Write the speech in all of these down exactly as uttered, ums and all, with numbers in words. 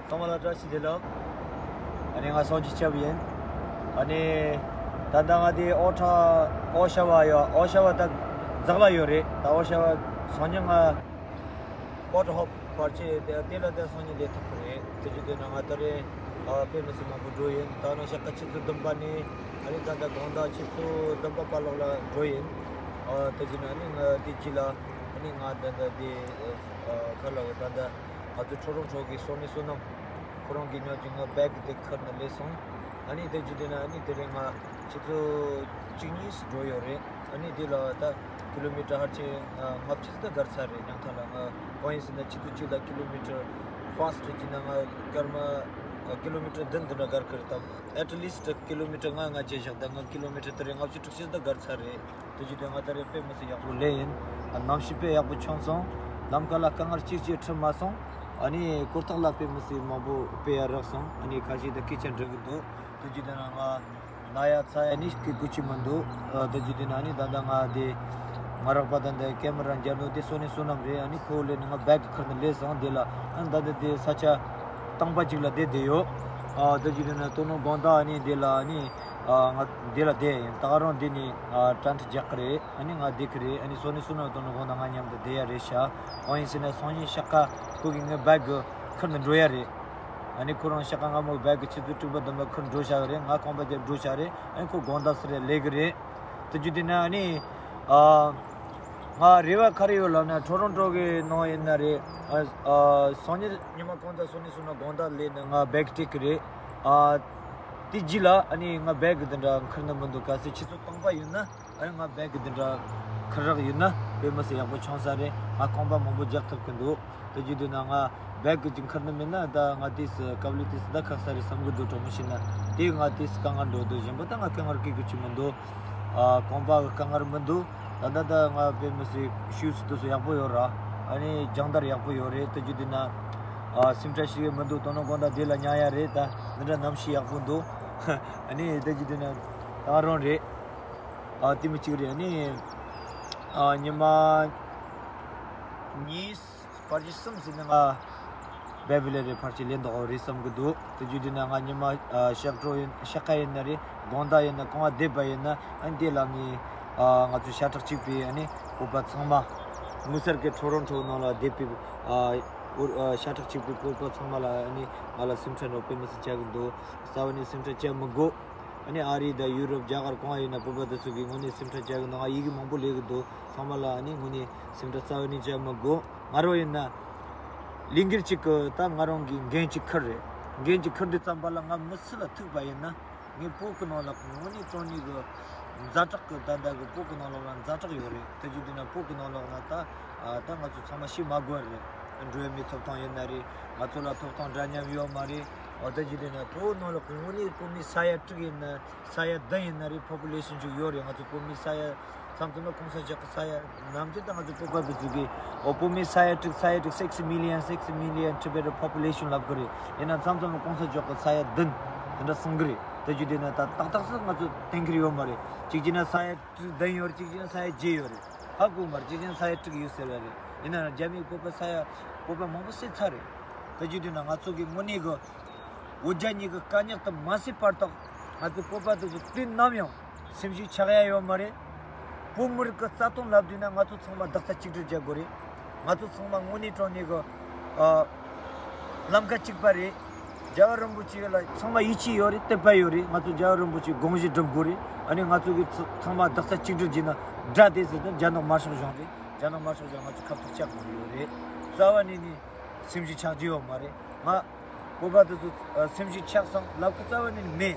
ཚང་མ་ལ་བཀྲ་ཤིས་བདེ་ལེགས། ཨ་ནི་ང་སངས་རྒྱས་སྐྱབས་ཡིན། ཨ་ནི་ད་ལྟ་ང་དེ་ཨོ་ཁྲ་ཨོ་ཤ་བ་ཡོད། ཨོ་ཤ་བ་ད་འཛག་ལ་ཡོད་རེད། ད་ཨོ་ཤ་བ་སང་ཉིན་ང་ཀོ་ཊར་ཧོབ་བར་ཆད་དེ་དེ་ལ་ད་སང་ཉིན་དེ་ཐུག་གི་རེད། དེ་བཞིན་དུ་ན་ང་ད་རེས་ཨ་དཔེ་མི་སྲིད་མང་པོ་འགྲོ་ཡིན། ད་ནང་ཤ་ཁ་ཆུ་ཚོད་བདུན་པ་ནས་ཨ་ནི་ད་ལྟ་དགོང་དག་ཆུ་ཚོད་བདུན་པ་བར་ལོགས་ལ་འགྲོ་ཡིན། ཨ་དེ་བཞིན་ཨ་ནི་ང་དེ་རྗེས་ལ་ཨ་ནི་ང་ད་ལྟ་དེ་ཨ་ཁ་ལ་ད་ལྟ་ང་ཚོ་ཁྲོ་རོང་ཁྲོ་གི་སོ་ནི་སོ་ནམ། ཁོ་རང་གི་ཉོ་ཅིག་ང་བེག་དེ་ཁུར་ནས་སླེབས་སོང་། ཨ་ནི་དེ་བཞིན་དུ་ན་ཨ་ནི་དེ་རིང་ང་ཆུ་ཚོད་གཅིག་གཉིས་སུ་འགྲོ་ཡོད་རེད། ཨ་ནི་དེ་ལ་ད་ཀི་ལོ་མི་ཊར་ཧར་ཆེ་ལྔ་བཅུ་ཙམ་བརྒལ་ཚར་རེད། ཉང་ཐང་ལ་ང་གང་ཡིན་ཟེར་ན་ཆུ་ཚོད་གཅིག་ལ་ཀི་ལོ་མི་ཊར་ཕཱ་སི་ཊི་བྱས་ན་ང་སྐར་མ་ཀི་ལོ་མི་ཊར་བདུན་དེ་འདྲ་བརྒལ་གི་རེད། ད་ཨེཊ་ལིསི་ཊི་ཀི་ལོ་མི་ཊར་ལྔ་ལྔ་བྱས་བཞག་ད་ང་ཀི་ལོ་མི་ཊར་དེ་རིང་ལྔ་བཅུ་དྲུག་ཅུ་ཙམ་བརྒལ་ཚར་རེད། དེ་བཞིན་དུ་ང་ད་རེས་དཔེ་མི་སྲིད་ཡག་པོ་ལས་ཡིན། གནམ་གཤིས་དཔེ་ཡག་པོ་བྱུང་སོང་། ལམ་ཁ་ལ་དཀའ་ངལ་གཅིག་ཅིག་འཕྲད་མ་སོང་། ཨ་ནི་གོ་རྟོགས་ལ་དཔེ་མི་སྲིད་མང་པོ་དཔེ་ཡག་རག་སོང་། ཨ་ནི་ཁ་ཤས་ད་སྐད་ཆ་འདྲི་གི་འདུག་དེ་བཞིན་དུ་ན་ང་ན་ཡ་ཚ་ཡ་ནི་སྐད་གོ་ཆི་མི་འདུག་ཨ་དེ་བཞིན་དུ་ན་ཨ་ནི་ད་ལྟ་ང་དེ་ང་རག་པ་ད་ལྟ་ཀེ་མ་ར་རྒྱབ་ནོ་དེ་སོ་ནི་སོ་ནམ་རེད། ཨ་ནི་ཁོ་ལས་ནི་ང་བེག་ཁུར་ནས་སླེབས་སོང་། དེ་ལ་ཨ་ནི་ད་ལྟ་དེ་ས་ཆ་དང་པ་གཅིག་ལ་བསྡད་བསྡད་ཡོད། ཨ་དེ་བཞིན་དུ་ན་སྟོད་ནོ་དགོང་དག་ཨ་ནི་དེ་ལ་ཨ་ནི་ཨ་ང་འདི་ལ་བསྡད་ཡིན། ད་ག་རང་འདི་ནས་ཨ་ཊེན་ཊི་རྒྱག་གི་རེད། ཨ་ནི་ང་བསྡད་ཀྱི་རེད། ཨ་ནི་སོ་ནི་སོ་ནམ་དང་ནི་དགོང་དག་ང་མཉམ་དུ་བསྡད་ཡ་རེད་ཤག་གང་ཡིན་ཟེར་ན་སང་ཉིན་ཤག་ཁ་ཁོ་གིས་ངའི་བེག་གི་ཁུར་ནས་འགྲོ་ཡ་རེད། ཨ་ནི་ཁོ་རང་ཤག་ཁ་སྔ་མོ་བེག་གི་ཆུ་ཚོད་དྲུག་པ་བདུན་པ་ཁུར་འགྲོ་བཞག་གི་རེད། ང་ཁང་པ་དེར་འགྲོ་བཞག་རེད། ཨ་ནི་ཁོ་དགོང་དག་སུ་རེད་ལས་གི་རེད། དེ་རྒྱུ་དེ་ན་ཨ་ནི་ཨ་ང་རེ་བ་ག་རེ་ཡོད་ལབ་ན་ཊོ་རོན་ཊོ་གི་ནང་ཡིན་ན་རེད། ཨ་ཨ་སང་ཉིན་ཉི་མ་གང་ཙམ་སོ་ནི་སོ་ན་དགོང་དག་ལས་ན་ང་བེག་སྤྲད་གི་རེད། ཨ་དེ་རྗེས་ལ་ཨ་ནི་ང་བེག་གི་དེ་འདྲ་ཁུར་ནི་མི་འདུག་གལ་སྲིད་ཆུ་ཚོད་སྟོང་པ་ཡིན་ན་ཨ་ནི་ང་བེག་གི་དེ་འདྲ་ཁུར་རག་ཡིན་ན་དཔེ་མི་སྲིད་ཡག་པོ་བྱུང་ས་རེད། ང་ཁང་པ་མང་པོ་རྒྱག་ཐུབ་གི་འདུག་དེ་རྒྱུ་དེ་ན་ང་བེག་གི་ཅིག་ཁུར་ནི་མིན་ན་ད་ང་དེས་སྐབས་ལས་དེས་ད་ཁག་ས་རེད་བསམ་གི་འདུག་གྲོགས་མོ་ཞིག་ན་དེ་ང་དེས་དཀའ་ངལ་འགྲོ་འདུག་གཞན་པ་ད་ང་དཀའ་ངལ་སྐྱེ་གི་ཅི་མི་འདུག་ཨ་ཁང་པ་གི་དཀའ་ངལ་མི་འདུག་ད་ད་ད་ང་དཔེ་མི་སྲིད་ཤུས་སུ་དུས་སུ་ཡག་པོ་ཡོད་ར། ཨ་ནི་སྦྱང་བརྡར་ཡག་པོ་ཡོད་རེད། དེ་རྒྱུ་དེ་ན་ཨ་སེམས་ཁྲལ་ཞིག་མི་འདུག་དོ་ནོ་དགོང་དག་དེ་ལ་ཉལ་ཡ་རེད། ད་འདི་འདྲ་གནམ་གཤིས་ཡག་པོ་འདུག་ཨ་ནི་དེ་རྒྱུ་དེ་ན་ད་རང་རེད། ཨ་དེ་མི་གཅིག་རེད། ཨ་ནི་ཨ་ཉི་མ་གཉིས་ཕལ་ཆེར་གསུམ་ཟིན་ན་ང་བེ་བི་ལེ་རེ་ཕལ་ཆེར་ལེན་འདོགས་རེད་བསམ་གི་འདུག་དེ་རྒྱུ་དེ་ན་ང་ཉི་མ་ཨ་ཤག་གྲོ་ཡིན་ཤག་ཁ་ཡིན་ན་རེད། དགོང་དག་ཡིན་ན་གང་བ་བསྡད་པ་ཡིན་ན་ཨ་ནི་དེ་ལ་ངས་ཨ་ང་ཚོ་ཤ་ཁྲག་གཅིག་པའི་ཨ་ནི་བོད་པ་ཚང་མ་དངུལ་གསར་གྱི་ཊོ་རོན་ཊོ་ནང་ལ་བསྡད་པའི་ཨ་ཨོ་ཨ་ཤ་ཁྲག་གཅིག་པའི་བོད་པ་ཚང་མ་ལ་ཨ་ནི་ང་ལ་སེམས་ཁྲལ་ནོར་དཔེ་མི་སྲིད་བྱ་གི་འདུག་རྩ་བ་ནས་སེམས་ཁྲལ་བྱ་མི་དགོས། ཨ་ནི་ཨ་རི་དང་ཡུ་རོབ་རྒྱ་གར་གང་ཡིན་ན་བོད་པ་དེ་ཚོ་གིས་དངོས་གནས་སེམས་ཁྲལ་བྱ་གི་འདུག་ང་ཡི་གེ་མང་པོ་ལས་གི་འདུག་ཚང་མ་ལ་ཨ་ནི་དངོས་གནས་སེམས་ཁྲལ་རྩ་བ་ནས་བྱ་མི་དགོས། ང་རང་ཡིན་ན་ལས་འགུལ་གཅིག་གི་ད་ང་རང་གི་འགན་གཅིག་ཁུར་རེད། འགན་གཅིག་ཁུར་དུས་ཙམ་པ་ལ་ང་མི་སུ་ལ་ཐུག་པ་ཡིན་ན་ངའི་བོད་གི་ནང་ལ་དངོས་གནས་དྲང་གནས་གི་ཛ་དྲག་གི་ད་ལྟ་གི་བོད་གི་ནང་ལོགས་ལ་ཛ་དྲག་ཡོད་རེད། དེ་རྒྱུ་དེ་ན་བོད་གི་ནང་ལོགས་ན་ད་ཨ་ད་ང་ཚོ་ཚང་མ་ཤི་མ་དགོས་རེད། འགྲོ་བའི་མིའི་ཐོབ་ཐང་ཡིན་ན་རེད། ང་ཚོ་ལ་ཐོབ་ཐང་འདྲ་མཉམ་ཡོད་མ་རེད། འོ་དེ་རྒྱུ་དེ་ན་བོད་ནང་ལ་དངོས་གནས་བོད་མི་ས་ཡ་དྲུག་ཡིན་ན་ས་ཡ་བདུན་ཡིན་ན་རེད། པོ་པུ་ལེ་ཤན་ཅིག་ཡོད་རེད། ང་ཚོ་བོད་མི་ས་ཡ་མཚམས་མཚམས་ལ་གོང་ས་མཆོག་གི་ས་ཡ་ནམ་རྒྱུན་ད་ང་ཚོ་བོད་པ་དེ་ཚོ་གིས་འོ་བོད་མི་ས་ཡ་དྲུག་ས་ཡ་དྲུག six million six million Tibetan population ལབ་གི་རེད། ཡིན་ན་མཚམས་མཚམས་ལ་གོང་ས་མཆོག་གི་ས་ཡ་བདུན་དེ་འདྲ་གསུང་གི་རེད། དེ་རྒྱུ་དེ་ན་ད་ཏག་ཏག་ས་ང་ཚོ་གཏན་འཁེལ་ཡོད་མ་རེད། གཅིག་བྱས་ན་ས་ཡ་དྲུག་བདུན་ཡོད་རེད། གཅིག་བྱས་ན་ས་ཡ་བརྒྱད་ཡོད་རེད། ཧ་གོ་མ་རེད། གཅིག་བྱས་ན་ས་ཡ་དྲུག་ཡོད་ཟེར་བ་རེད། ཡིན་ན་རྒྱ་མིའི་བོད་པ་ས་ཡ་བོད་པ་མང་པོ་བསད་ཚར་རེད། དེ་རྒྱུ་དེ་ན་ང་ཚོ་གི་དངོས་གནས་གི་འོ་རྒྱ་གཉིས་ཀྱི་དཀའ་རྙོག་དེ་མ་སེལ་བར་དུ་ང་ཚོ་བོད་པ་དེ་ཚོ་དུས་ནམ་ཡང་སེམས་ཤུགས་ཆག་ཡ་ཡོད་མ་རེད། བོད་མི་རིགས་ཀྱི་རྩ་དོན་ལབ་དུས་ན་ང་ཚོ་ཚང་མ་རྡོག་རྩ་གཅིག་སྒྲིལ་བྱ་དགོས་རེད། ང་ཚོ་ཚང་མ་དངོས་གནས་དྲང་གནས་ཀྱི་ཨ་ལམ་ཁ་གཅིག་པ་རེད། རྒྱལ་བ་རིན་པོ་ཆེ་ལ་ཚང་མ་ཡིད་ཆེས་ཡོད་རེད། དད་པ་ཡོད་རེད། ང་ཚོ་རྒྱལ་བ་རིན་པོ་ཆེའི་དགོངས་གཞི་སྒྲུབ་དགོས་རེད། ཨ་ནི་ང་ཚོ་གི་ཚ་ཚང་མ་རྡོག་རྩ་གཅིག་སྒྲིལ་བྱས་ན་དགྲ་དེ་ཚོ་དང་རྒྱ་ནག་དམར་ཤོག་གཞུང་རེད། རྒྱ་ནག་དམར་ཤོག་གཞུང་ང་ཚོ་ཁ་ཐུག་བཅག་དགོས་ཡོད་རེད། རྩ་བ་ནས་ནི་སེམས་ཤུགས་ཆག་རྒྱུ་ཡོད་མ་རེད། ང་བོད་པ་དེ་ཚོ་ཨ་སེམས་ཤུགས་ཆག་སོང་ལབ་ཁུ་རྩ་བ་ནས་མེད།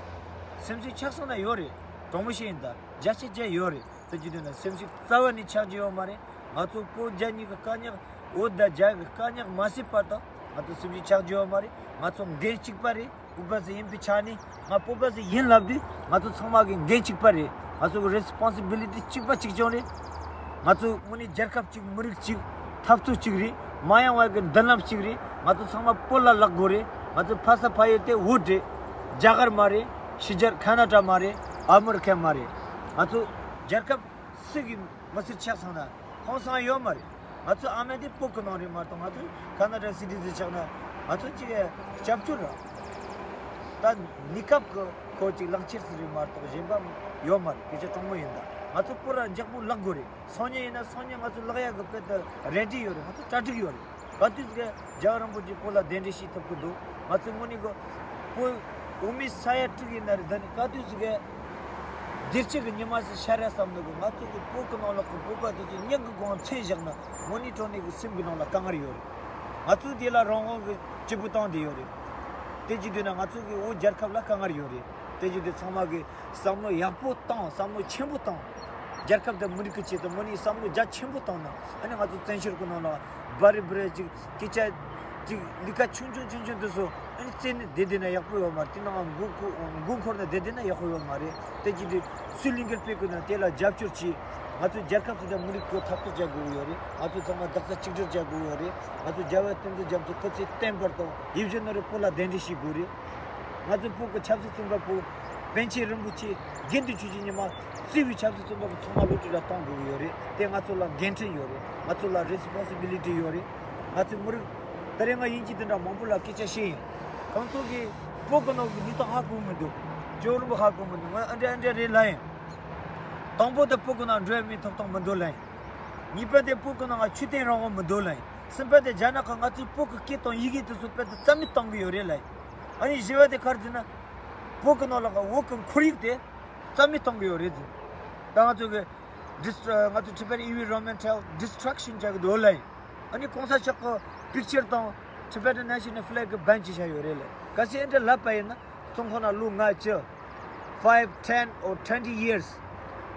སེམས་ཤུགས་ཆག་སོང་ན་ཡོད་རེད། གྲོགས་མོ་ཞིག་ཡིན་ད་རྒྱ་ཆེ་རྒྱ་ཡོད་རེད། དེ་རྒྱུ་དེ་ན་སེམས་ཤུགས་རྩ་བ་ནས་ཆག་རྒྱུ་ཡོད་མ་རེད། ང་ཚོ་བོད་རྒྱ་གཉིས་ཀྱི་དཀའ་རྙོག་བོད་དང་རྒྱ་གི་དཀའ་རྙོག་མ་སེལ་བར་དུ་ང་ཚོ་སེམས་ཤུགས་ཆག་རྒྱུ་ཡོད་མ་རེད། ང་ཚོ་འགན་གཅིག་པ་རེད། བོད་པ་ཟིག་ཡིན་པའི་ཆ་ནས་ང་བོད་པ་ཟིག་ཡིན་ལབ་དུས་ང་ཚོ་ཚང་མ་གི་འགན་གཅིག་པ་རེད། ང་ཚོ་གི་རེ་སི་པོན་སི་བི་ལི་ཊི་གཅིག་པ་གཅིག་རྐྱང་རེད། ང་ཚོ་དངོས་གནས་རྒྱལ་ཁབ་གཅིག་མི་རིགས་གཅིག་འཐབ་རྩོད་གཅིག་རེད། མ་ཡང་བ་གི་མདུན་ལམ་གཅིག་རེད། ང་ཚོ་ཚང་མ་བོད་ལ་ལག་དགོས་རེད། ང་ཚོ་ཕ་ས་ཕ་ཡུལ་དེ་བོད་རེད། རྒྱ་གར་མ་རེད། ཕྱི་རྒྱལ་ཁ་ན་ཌ་མ་རེད། ཨ་མི་རི་ཁ་མ་རེད། ང་ཚོ་རྒྱལ་ཁབ་སུ་གི་མི་སེར་ཆགས་སོང་ན་ཧང་སང་ཡོད་མ་རེད། ང་ཚོ་ཨ་མ་དེ་བོད་གི་ནང་རེད་མ་གཏོགས་ང་ཚོ་ཁ་ན་ཌ་སི་ཊི་ཛན་ཆགས་ན་ ང་ཚོ་གཅིག་སྐྱབས་བཅོལ་ར། ད་གནས་སྐབས་ཀྱི་ཁོ་གཅིག་ལག་ཁྱེར་ཟིག་རེད་མ་གཏོགས་གཞན་པ་ཡོད་མ་རེད། སྐད་ཆ་དྲང་མོ་ཡིན་ད། ང་ཚོ་སྤོ་ར་འཇགས་པོ་ལག་དགོས་རེད། སང་ཉིན་ཡིན་ན་སང་ཉིན་ང་ཚོ་ལག་ཡག་གི་དཔེ་དེ་རེ་ཌི་ཡོད་རེད། ང་ཚོ་གྲ་སྒྲིག་ཡོད་རེད། ག་དུས་ཟིག་རྒྱལ་བ་རིན་པོ་ཆེ་བོད་ལ་གདན་འདྲེན་བྱེད་ཐུབ་ཀྱི་འདུག་ང་ཚོ་དངོས་གནས་གི་བོད་འོས་མི་ས་ཡ་དྲུག་ཡིན་ན་རེད། ད་ནི་ག་དུས་ཟིག་གི་བདེ་སྐྱིད་ཀྱི་ཉི་མ་ཟིག་ཤར་ཡ་བསམ་འདུག་གི་ང་ཚོ་གི་བོད་ཀྱི་ནང་ལོགས་ཀྱི་བོད་པ་དེ་ཚོ་སྙིང་གི་སྒོ་ནས་མཚན་བཞག་ན་དངོས་གནས་དྲང་གནས་ཀྱི་སེམས་ཀྱི་ནང་ལ་དཀའ་ངལ་ཡོད་རེད། ང་ཚོ་དེ་ལ་རང་དབང་གི་སྐྱིད་པོ་བཏང་བསྡད་ཡོད་རེད། དེ་བྱེད་དུས་ན་ང་ཚོ་གི་བོད་རྒྱལ་ཁབ་ལ་དཀའ་ངལ་ཡོད་རེད། དེ་བྱེད་དུས་ཚང་མ་གི་བསམ་བློ་ཡག་པོ་བཏང་། བསམ་བློ་ཆེན་པོ་བཏང་། རྒྱལ་ཁབ་དང་མི་རིགས་ཀྱི་ཆེད་དུ་དངོས་གནས་བསམ་བློ་རྒྱ་ཆེན་པོ་བཏང་ན་ཨ་ནི་ང་ཚོ་བཙན་བྱོལ་གྱི་ནང་ལ་སྦ་རི་སྦ་རི་ཅིག་སྐད་ཆ་ཅིག་ལས་ཀ་ཆུང་ཆུང་ཆུང་ཆུང་དེ་ཚོ་ཨ་ནི་རྩེ་ནས་བསྡད་བསྡད་ན་ཡག་པོ་ཡོད་མ་རེད། དེ་ནང་མགོ་འཁོར་མགོ་འཁོར་ནས་བསྡད་བསྡད་ན་ཡག་པོ་ཡོད་མ་རེད། དེ་ཅིག་དེ་སུས་ལས་འགུལ་སྤེལ་དགོས་ན་དེ་ལ་རྒྱབ་སྐྱོར་བྱེད། ང་ཚོ་རྒྱལ་ཁབ་ཚོ་དང་མི་རིགས་ཀྱི་འཐབ་རྩོད་བྱ་དགོས་ཀྱི་ཡོད་རེད། ང་ཚོ་ཚང་མ་རྡོག་རྩ་གཅིག་སྒྲིལ་བྱ་དགོས་ཡོད་རེད། ང་ཚོ་རྒྱལ་བ་དེ་ཚོ་རྒྱ་མཚོ་སྐུ་ཚེ་བརྟན་པར་དང་ཡིད་བཞིན་ནོར་བུ་བོད་ལ་གདན་འདྲེན་བྱེད་དགོས་རེད། ང་ཚོ་བོད་ཀྱི་ཆབ་སྲིད་བཙོན་པ་པོ་པཎ་ཆེན་རིན་པོ་ཆེ་རྒྱུན་དུ་ཆོས་ཀྱི་ཉི་མ་གཙོས་པའི་ཆབ་སྲིད་བཙོན་པ་པོ་ཚང་མ་གློད་གྲོལ་ལ་གཏོང་དགོས་ཀྱི་ཡོད་རེད། དེ་ང་ཚོ་ལ་འགན་འཁྲི་ཡོད་རེད། ང་ཚོ་ལ་རེ་སི་པོན་སི་བི་ལི་ཊི་ཡོད་རེད། ང་ཚོའི་མི་རིགས་ད་རེས་ང་དབྱིན་ཇི་དེ་འདྲ་མང་པོ་ལ་སྐད་ཆ་བཤད་ཡིན། ཁོང་ཚོ་གིས་བོད་ཀྱི་ནང་གི་གནས་སྟངས་ཧ་གོ་མི་འདུག་ཇོ་རིན་པོ་ཧ་གོ་མི་འདུག་ང་ཨ་འདྲ་ཨ་འདྲ་རེད་ལབ་ཡིན། དང་པོ་དེ་བོད་ཀྱི་ནང་འགྲོ་ཡ་མིའི་ཐོབ་ཐང་མི་འདུག་ལབ་ཡིན། གཉིས་པ་དེ་བོད་ཀྱི་ནང་ང་ཆོས་དད་རང་དབང་མི་འདུག་ལབ་ཡིན། གསུམ་པ་དེ་རྒྱ་ནག་གི་ང་ཚོའི་བོད་ཀྱི་སྐད་དང་ཡི་གེ་དེ་ཚོ་དཔེ་དེ་རྩ་མེད་གཏོང་གི་ཡོད་རེད་ལབ་ཡིན། ཨ་ནི་བཞི་པ་དེ་ག་རེ་ཟེར་ན། བོད་ཀྱི་ནང་ལ་ག་བོད་ཀྱི་ཁོར་ཡུག་དེ་རྩ་མེད་གཏོང་གི་ཡོད་རེད་ཟེར། ད་ང་ཚོ་གི་ཌིས་ང་ཚོ་Tibet Environmental Destruction བྱ་གི་འདུག་ལབ་ཡིན། ཨ་ནི་གོང་ས་མཆོག་གི་པིག་ཅར་དང་Tibetan National Flag གི་བན་ཅིག་བཞག་ཡོད་རེད་ལབ། གལ་སྲིད་ཨེ་འདྲ་ལབ་པ་ཡིན་ན་བཙོན་ཁང་ནང་ལོ་ལྔ་བཅུ། Five, ten or twenty years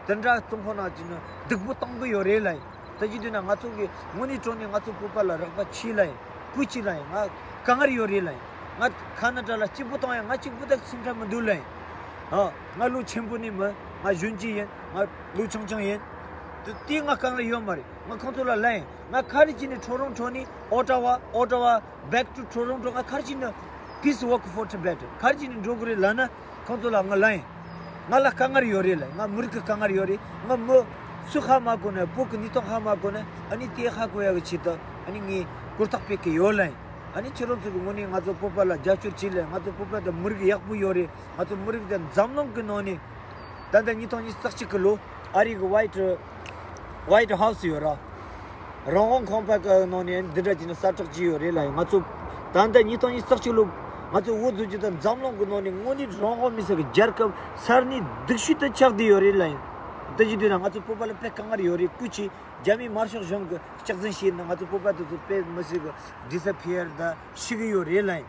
དེ་འདྲ་བཙོན་ཁང་ནང་བཅུག་ན་སྡུག་པོ་གཏོང་གི་ཡོད་རེད་ལབ་ཡིན། དེ་བྱེད་དུས་ན་ང་ཚོ་གི་དངོས་གནས་དྲང་གནས་ང་ཚོ་བོད་པ་ལ་རོགས་པ་བྱེད་ལབ་ཡིན། བཀོད་ཅིག་ལབ་ཡིན། ང་དཀའ་ངལ་ཡོད་རེད་ལབ་ཡིན། ང་ཁ་ན་ཌ་ལ་སྐྱིད་པོ་བཏང་ཡ་ང་གཅིག་པུ་དག་སེམས་ཁྲལ་མི་འདུག་ལབ་ཡིན། ཨ། ང་ལོ་ཆེན་པོ་ནི་མིན། ང་གཞོན་སྐྱེས་ཡིན། ང་ལོ་ཆུང་ཆུང་ཡིན། དེ་དེ་ང་དཀའ་ངལ་ཡོད་མ་རེད། ང་ཁོང་ཚོ་ལ་ལབ་ཡིན། ང་ག་རེ་བྱས་ནས་ཊོ་རོན་ཊོ་ནས་ཨོ་ཊ་ཝ། ཨོ་ཊ་ཝ། Back to Toronto ང་ག་རེ་བྱས་ནས་Peace Walk for Tibet ག་རེ་བྱས་ནས་འགྲོ་དགོས་རེད་ལབ་ན། ཁོང་ཚོ་ལ་ང་ལབ་ཡིན། ང་ལ་དཀའ་ངལ་ཡོད་རེད་ལབ། ང་མི་རིགས་ཀྱི་དཀའ་ངལ་ཡོད་རེད། ང་མི་སུ་ཧ་མ་གོ་ན། བོད་ཀྱི་གནས་སྟངས་ཧ་མ་གོ་ན། ཨ་ནི་དེ་ཧ་གོ་ཡ་གི་ཆེད་དུ་ཨ་ནི་ངས་གོ་རྟོགས་སྤེལ་གི་ཡོད་ལབ་ཡིན། ཨ་ནི་ཁྱེད་རང་ཚོ་གི་ངོས་ནས་ང་ཚོ་བོད་པ་ལ་རྒྱབ་སྐྱོར་བྱེད་ལབ། ང་ཚོ་བོད་པ་དང་མི་རིགས་ཡག་པོ་ཡོད་རེད། ང་ཚོ་མི་རིགས་དང་འཛམ་གླིང་གི་ནང་ནས་ད་ལྟ་ཉིས་སྟོང་ཉི་ཤུ་རྩ་གཅིག་གི་ལོ་ཨ་རི་གི་White White House ཡོད་ར། རང་དབང་ཁང་པ་གི་ནང་ནས་འདི་འདྲ་བྱས་ནས་གསལ་བསྒྲགས་བྱས་ཡོད་རེད་ལབ་ཡིན། ང་ཚོ་ད་ལྟ་ཉིས་སྟོང་ཉི་ཤུ་རྩ་གཅིག་ལོ་ང་ཚོ་བོད་བཟོ་རྒྱུ་དང་འཛམ་གླིང་གི་ནང་ནས་དངོས་གནས་རང་དབང་མེད་ས་གི་རྒྱལ་ཁབ་ས་གནས་སྡུག་ཤོས་དུ་ཆགས་བསྡད་ཡོད་རེད་ལབ་ཡིན། འདི་བྱེད་དུས་ན་ང་ཚོ་བོད་པ་ལ་དཔེ་དཀའ་ངལ་ཡོད་རེད། སྐུ་མཁྱེན། རྒྱ་མིའི་དམར་ཤོག་གཞུང་གི་སྐྱག་རྫུན་བཤད་ན་ང་ཚོ་བོད་པ་དེ་ཚོ་དཔེ་མི་སྲིད་གི་disappear ད་ཤི་གི་ཡོད་རེད་ལབ་ཡིན།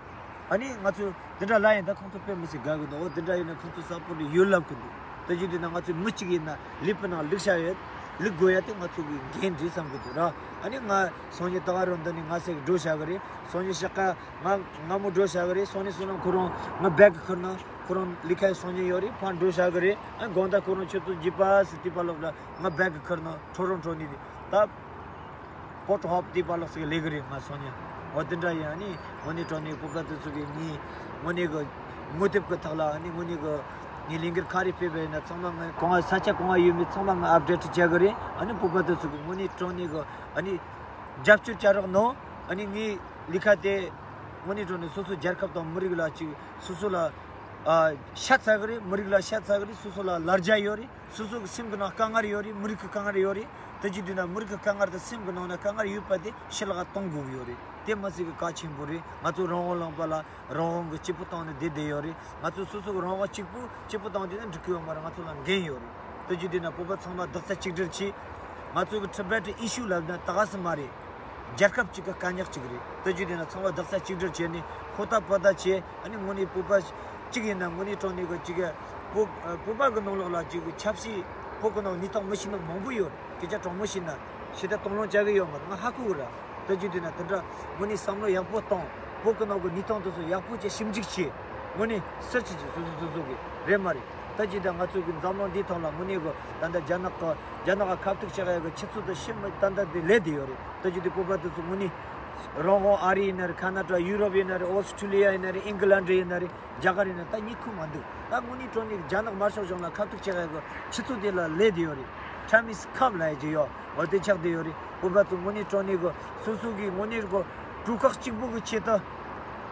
ཨ་ནི་ང་ཚོས་འདི་འདྲ་ལབ་ཡིན། ད་ཁོང་ཚོ་དཔེ་མི་སྲིད་དགའ་གི་འདུག་འོ་འདི་འདྲ་ཡིན་ན་ཁོང་ཚོ་ས་པོ་ཏི་ཡོད་ལབ་གི་འདུག་དེ་བྱེད་དུས་ན་ང་ཚོས་མི་གཅིག་ཡིན་ན་ལུས་པོའི་ནང་བླུགས་བྱ་ཡོད། བླུགས་དགོས་ཡ་དེ་ང་ཚོ་གི་འགན་རེད་བསམ་གི་འདུག་ར། ཨ་ནི་ང་སང་ཉིན་ད་ག་རང་འདི་ནས་ང་ཟེར་གི་འགྲོ་བྱ་གི་རེད། སང་ཉིན་ཞག་ཀ་ང་སྔ་མོ་འགྲོ་བྱ་གི་རེད། སང་ཉིན་བསོད་ནམས་ཁོ་རང་ང་བེག་གི་ཁུར་ན་ཁོ་རང་ལས་ཀ་སང་ཉིན་ཡོད་རེད། ཕར་འགྲོ་བྱ་གི་རེད། ཨ་དགོང་དག་ཁོ་རང་ཆུ་ཚོད་བརྒྱད་པ་ཟིག་དེ་པ་ལོག་ལ་ང་བེག་གི་ཁུར་ན་ཊོ་རོན་ཊོ་ནས་ད། པོ་ཊི་ཧོབ་དེ་པ་ལོག་ཟིག་ལས་གི་རེད་ང་སང་ཉིན། འོ་དེ་འདྲ་ཡིན། ཨ་ནི་དངོས་གནས་དྲང་གནས་བོད་པ་དེ་ཚོ་གི་ངའི་དངོས་གནས་གི་ངོ་དེབ་གི་ཐོག་ལ་ཨ་ནི་དངོས་གནས་གི་ངའི་ལས་འགུལ་ག་རེ་སྤེལ་བ་ཡིན་ན་ཚང་མ་ང་གང་ང་ས་ཆ་གང་ང་ཡོད་མེད་ཚང་མ་ང་ཨབ་ཌེ་ཊི་བྱ་གི་རེད། ཨ་ནི་བོད་པ་དེ་ཚོ་གི་དངོས་གནས་དྲང་གནས་གི་ཨ་ནི་རྒྱབ་སྐྱོར་བྱ་རོགས་གནང་། ཨ་ནི་ངའི་ལས་ཀ་དེ་དངོས་གནས་དྲང་གནས་སོ་སོའི་རྒྱལ་ཁབ་དང་མི་རིགས་ལ་ཅིག་སོ་སོ་ལ་ཨ་ཤ་ཚ་གི་རེད། མི་རིགས་ལ་ཤ་ཚ་གི་རེད། སོ་སོ་ལ་ལར་རྒྱ་ཡོད་རེད། སོ་སོ་གི་སེམས་ཀྱི་ནང་དཀའ་ངལ་ཡོད་རེད། མི་རིགས་ཀྱི་དཀའ་ངལ་ཡོད་རེད། དེ་བྱེད་དུས་ན་མི་རིགས་ཀྱི་དཀའ་ངལ་དེ་སེམས་ཀྱི་ནང་ན་དཀའ་ངལ་ཡོད་པ་དེ་ཕྱི་ལོགས་གཏོང་དགོས་ཀྱི་ཡོད་རེད། དེ་མི་སྲིད་གི་གལ་ཆེན་པོ་རེད། ང་ཚོ་རང་དབང་ལུང་པ་ལ་རང་དབང་གི་སྐྱིད་པོ་བཏང་ནས་བསྡད་བསྡད་ཡོད་རེད། ང་ཚོ་སོ་སོ་གི་རང་དབང་གཅིག་པུ་སྐྱིད་པོ་བཏང་བསྡད་ན་འགྲིག་གི་ཡོད་མ་རེད། ང་ཚོ་ལ་འགན་ཡོད་རེད། དེ་བྱེད་དུས་ན་བོད་པ་ཚང་མ་རྡོག་རྩ་གཅིག་སྒྲིལ་གྱིས་ང་ཚོ་གི་Tibet issue ལབ་ན་ད་ག་སེ་མ་རེད། རྒྱལ་ཁབ་གཅིག་གི་དཀའ་རྙོག་གཅིག་རེད། དེ་བྱེད་དུས་ན་ཚང་མ་རྡོག་རྩ་གཅིག་སྒྲིལ་བྱས་ནས་ཧུར་ཐག་པ་ཐག་བྱས། ཨ་ནི་དངོས་གནས་བོད་པ་གཅིག་ཡིན་ན་དངོས་གནས་དྲང་གནས་གི་གཅིག་གི་བོད་བོད་པ་གི་ནང་ལོགས་ལ་གཅིག་གི་ཆབ་སྲིད་བོད་གི་ནང་གནས་སྟངས་མི་ཤེས་ནི་མང་པོ་ཡོད། སྐད་ཆ་དྲང་མོ་བཤད་ན་ཞེ་དྲག་གཏོང་ལོང་བྱ་གི་ཡོད་མ་རེད། ང་ཧ་གོ་གི་རེད། དེ་བྱེད་དུས་ན་དེ་འདྲ་དངོས་གནས་བསམ་བློ་ཡག་པོ་བཏང་། བོད་གི་ནང་གི་གནས་སྟངས་དེ་ཚོ་ཡག་པོ་བྱས་ཞིབ་འཇུག་བྱས། དངོས་གནས་སུ་ཆེ་ཆེ་སོ་སོ་སོ་སོ་གི་རེད་མ་རེད། ད་ཅི་ད་ང་ཚོ་གི་འཛམ་གླིང་འདིའི་ཐོག་ལ་དངོས་གནས་གི་ད་ལྟ་རྒྱ་ནག་གི་རྒྱ་ནག་ག་ཁ་ཐུག་བྱེད་ཡ་གི་ཆུ་ཚོད་དེ་ཤི་མི་ཏན་ཏན་དེ་ལས་དེ་ཡོད་རེད། ད་ཅི་དེ་བོད་པ་དེ་ཚོ་དངོས་གནས་རང་དབང་ཨ་རི་ཡིན་ན་རེད། ཁ་ན་ཌ་ཡུ་རོབ་ཡིན་ན་རེད། ཨོ་སི་ཁྲུ་ལི་ཡ་ཡིན་ན་རེད། ཨིང་གི་ལན་ཌི་ཡིན་ན་རེད། རྒྱ་གར་ཡིན་ན་ད་གཉིད་ཁུག་མ་འདུག་ད་དངོས་གནས་དྲང་གནས་རྒྱ་ནག་དམར་ཤོག་གཞུང་ལ་ཁ་ཐུག་བྱེད་ཡ་གི་ཆུ་ཚོད་དེ་ལ་ལས་དེ་ཡོད་རེད། Time is come ལབ་ཡ་ཅིག་ཡོད། འོ་དེ་ཆགས་དེ་ཡོད་རེད། བོད་པ་ཚོ་དངོས་གནས་དྲང་གནས་གི་སོ་སོ་གི་དངོས་གནས་གི་གྲོས་ཁོག་གཅིག་པུ་གི་ཆེད་དུ་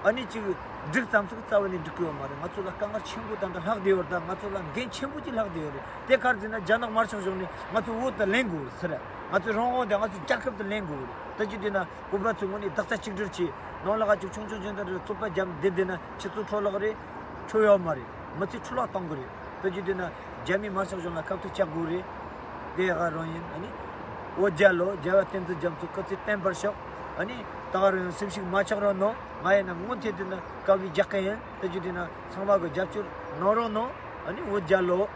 ཨ་ནི་ཅིག་འགྲིག་ཙམ་ཟིག་རྩ་བ་ནས་འགྲིག་གི་ཡོད་མ་རེད། ང་ཚོ་ལ་དཀའ་ངལ་ཆེན་པོ་ད་ལྟ་ལྷག་བསྡད་ཡོད་རེད། ད་ང་ཚོ་ལ་འགན་ཆེན་པོ་ཅིག་ལྷག་བསྡད་ཡོད་རེད། དེ་ག་རེ་ཟེར་ན་རྒྱ་ནག་དམར་ཤོག་གཞུང་ནས་ང་ཚོ་བོད་དུ་ལེན་དགོས་རེད་ཟེར། ང་ཚོ་རང་དབང་དེ་ང་ཚོ་རྒྱལ་ཁབ་ཏུ་ལེན་དགོས་རེད། ད་ཅི་བལྟས་ན་བོད་པ་ཚོའི་ངོས་ནས་རྡོག་རྩ་གཅིག་སྒྲིལ་གྱིས་ནང་ལ་ག་ཅིག་ཆུང་ཆུང་ཆུང་དུ་རྩོད་པ་རྒྱབ་བསྡད་བསྡད་ན་ཁྱེད་ཚོ་འཕྲོ་བརླག་རེད། ཆོ་ཡོད་མ་རེད། མི་ཚེ་འཕྲོ་བརླག་གཏོང་གི་རེད། ད་ཅི་བལྟས་ན་རྒྱ་མི་དམར་ཤོག་གཞུང་ལ་ཁ་ཐུག་བཅག་དགོས་རེད། དེ་ག་རང་ཡིན། ཨ་ནི་བོད་རྒྱལ་ལོ། རྒྱལ་བ་བསྟན་འཛིན་རྒྱ་མཚོ་སྐུ་ཚེ་བརྟན་པར་ཤོག་ཨ་ནི་ད་ག་རང་ཡང་སེམས་ཤུགས་མ་ཆག་རོགས་གནང་། ང་ཡིན་ན་སྔོན་ཐད་དུ་ན་དཀའ་ལས་རྒྱག་གི་ཡིན། ད་ཅི་བལྟས་ན་ཚང་མ་གི་རྒྱབ་སྐྱོར་གནང་རོགས་གནང་། ཨ་ནི་བོད་རྒྱལ་ལོ།